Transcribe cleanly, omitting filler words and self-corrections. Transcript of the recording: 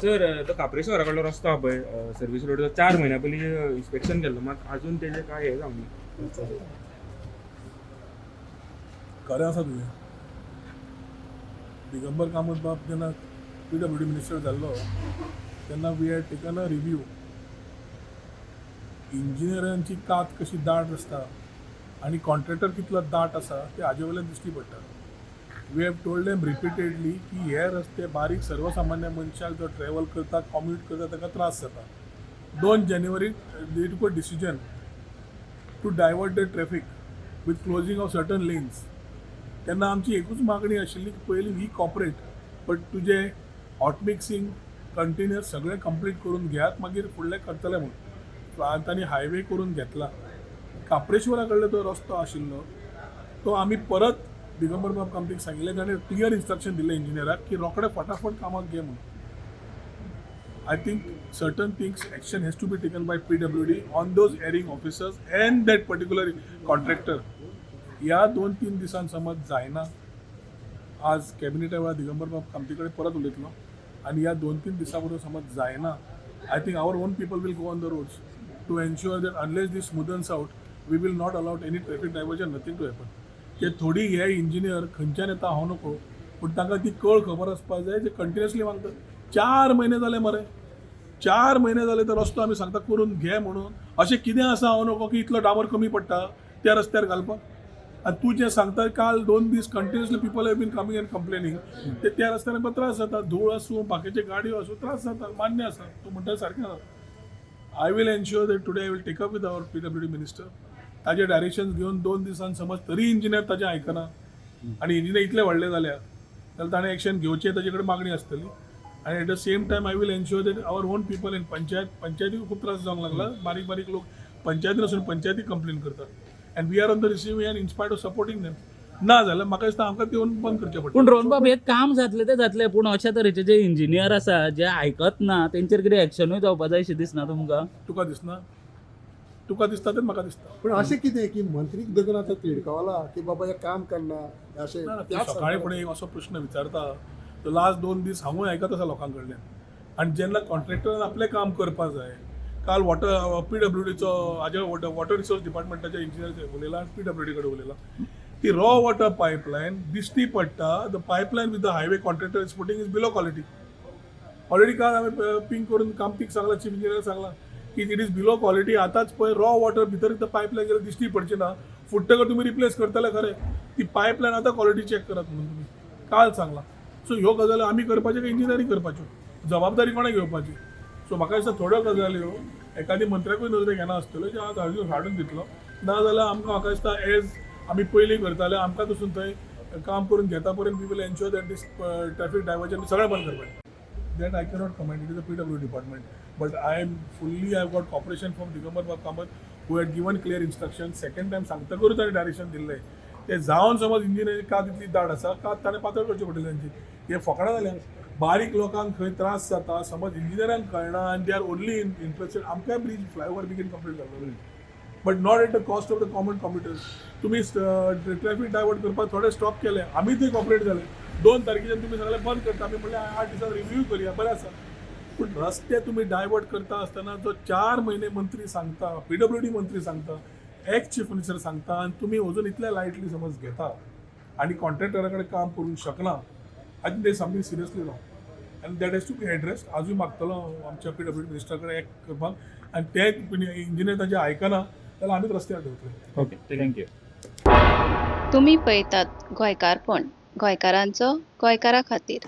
Sir, तो काप्रेश्वरा कडलो रस्तो आहा पळय, सर्वीस रोड, 4 म्हयन्या पयलीं इन्स्पेक्शन केल्लो, मात अजून तेजें काय हें जावंक ना. खरें आसा तुजें. दिगंबर कामत बाब जेन्ना पीडब्ल्यूडी मिनिस्टर जाल्लो तेन्ना we had taken a review. इंजिनियरांची कात कशी दाट आसता आनी कॉन्ट्रॅक्टर कितलो दाट आसा ते हाजे वयल्यान दिश्टी पडटा. We have told them repeatedly की हे रस्ते बारीक, सर्वसामान्य मनशाक जो ट्रॅवल करता, कॉम्यूट करता, ताका त्रास जाता. 2 जानेवारीक they took a decision to divert the traffic with closing of certain lanes. तेन्ना आमची एकूच मागणी आशिल्ली की पयलीं we cooperate, but तुजें हॉट मिक्सिंग कंटिन्युअस सगळें कंप्लीट करून घेयात, मागीर फुडलें करतले म्हूण. आनी तांणी हायवे करून घेतला. काप्रेश्वरा कडलो तो रस्तो आशिल्लो तो आमी परत दिगंबर बाब कामतीक सांगिल्लें. ताणें क्लियर इन्स्ट्रक्शन दिलें इंजिनियराक की रोखडे फटाफट कामाक घे म्हणून. I think certain things, action has to be taken by PWD on those erring officers and that particular contractor. ह्या 2-3 दिसान समज जायना, आज कॅबिनेटा वेळार दिगंबर बाब कामती कडेन परत उलयतलो आनी ह्या 2-3 दिसां बरोबर समज जायना, I think our own people will go on the roads to ensure that unless this smoothens out, we will not allow any traffic diversion, nothing to happen. ते थोडी हे इंजिनियर खंयच्यान येता हांव नको, पूण तांकां ती कळ खबर आसपाक जाय. जे कंटिन्युअसली मागतात, 4 म्हयने जाले मरे, 4 म्हयने जाले तर रस्तो आमी सांगता करून घे म्हणून. अशें कितें आसा हांव नको की इतलो डांबर कमी पडटा त्या रस्त्यार घालपाक? आनी तूं जें सांगता, काल 2 दीस continuously people have been coming and complaining. ते त्या रस्त्यार आमकां त्रास जाता, धूळ आसूं, बाकीचे गाडयो आसूं, त्रास जाता. मान्य आसा, तूं म्हणटा सारकें आसा. I will ensure that today I will take up with our PWD minister. ताजे डायरेक्शन घेवन 2 दिसान समज तरी इंजिनियर ताजें आयकना आनी इंजिनियर इतले व्हडले जाल्या जाल्यार ताणें एक्शन घेवचें, ताजे कडेन मागणी आसतली. आनी at the same time I will ensure that our own people in panchayat, पंचायतीक खूब त्रास जावंक लागला. बारीक बारीक लोक पंचायतीन वचून पंचायतीक कंप्लेन करतात and we are on the receiving and in spite of supporting them, ना जाल्यार म्हाका दिसता आमकां ते येवन बंद करचें पडटलें. पूण रोहन बाब, हें काम जातलें तें जातलें, पूण अशा तरेचे जे इंजिनियर आसा जे आयकत ना, तेंचेर कितें एक्शनूय जावपा जाय अशें दिसना तुमकां? तुका दिसना? तुका दिसता तें म्हाका दिसता. पण अशें कितें की मंत्रीक देखून आतां तिडकावला की बाबा हें काम करना अशें? ना, ना, तूं त्याच सकाळी फुडें एक असो प्रश्न विचारता तो लास्ट 2 दीस हांवूय आयकत आसा लोकां कडल्यान. आनी जेन्ना कॉन्ट्रॅक्टरान आपलें काम करपाक जाय, काल वॉटर पीडब्ल्यूडीचो हाजे वॉटर रिसोर्स डिपार्टमेंटाच्या इंजिनियर उलयला, पीडब्ल्यूडी कडेन उलयला. ती रॉ वॉटर पायपलायन दिश्टी पडटा. The pipeline with the highway contractor is putting is below quality already. काल आमी पिंग करून कामतीक सांगला, चीफ इंजिनियर सांगला की it is below quality. आतांच पळय, रॉ वॉटर भितर पायपलायन गेल्यार दिश्टी पडची ना. फुट्टकर तुमी रिप्लेस करतले खरें, ती पायपलायन आतां क्वॉलिटी चॅक करात म्हणून तुमी काल सांगला. सो ह्यो गजाली आमी करपाच्यो काय इंजिनियरींग करपाच्यो? जबाबदारी कोणें घेवपाची? सो म्हाका दिसता थोड्यो गजाली ह्यो एकादी मंत्र्याकूय नजरेक येना आसतल्यो, जे आज हाडून दितलो. ना जाल्यार आमकां, म्हाका दिसता, एज आमी पयलीं करताले, आमकां पसून थंय काम करून घेता पर्यंत we will ensure that this traffic diversion सगळें बंद करपाचें. That I cannot comment. It is a PW department. But I am fully, I have got cooperation from Digambar Bab Kamat, who had given clear instructions. Second time सांगतकरूच ताणें direction दिल्लें. ते जावन समज engineering कात इतली दाट आसा, कात ताणें पातळ करची पडटली तांची. हे फकणां जाल्या. बारीक लोकांक खंय त्रास जाता, समज इंजिनियरांक कळना आनी they are only interested. आमकांय ब्रीज, फ्लायओवर बेगीन कंप्लीट जालो, but not at the cost of the common commuters. तुमी ट्रॅफिक डायवर्ट करपाक थोडे स्टॉप केले, आमी थंय कॉपरेट जाले. 2 तारखेच्यान तुमी सगळें बंद करता, आमी म्हणलें 8 दिसान रिव्यू करूया, बरें आसा. पूण रस्ते तुमी डायवर्ट करता आसतना जो 4 म्हयने मंत्री सांगता, पीडब्ल्यूडी मंत्री सांगता, एक्स चीफ मिनिस्टर सांगता आनी तुमी अजून इतले लायटली समज घेता आनी कॉन्ट्रॅक्टरा कडेन काम करूंक शकना, I think there's something seriously wrong and that has to be addressed. आजूय मागतलो आमच्या पीडब्ल्यूडी मिनिस्टरा कडेन एक करपाक आनी ते इंजिनियर तांचे आयकना जाल्यार आमीच रस्त्यार देंवतले. Okay, thank you. तुमी पळयतात गोंयकारपण, गोंयकारांचो गोंयकारा खातीर.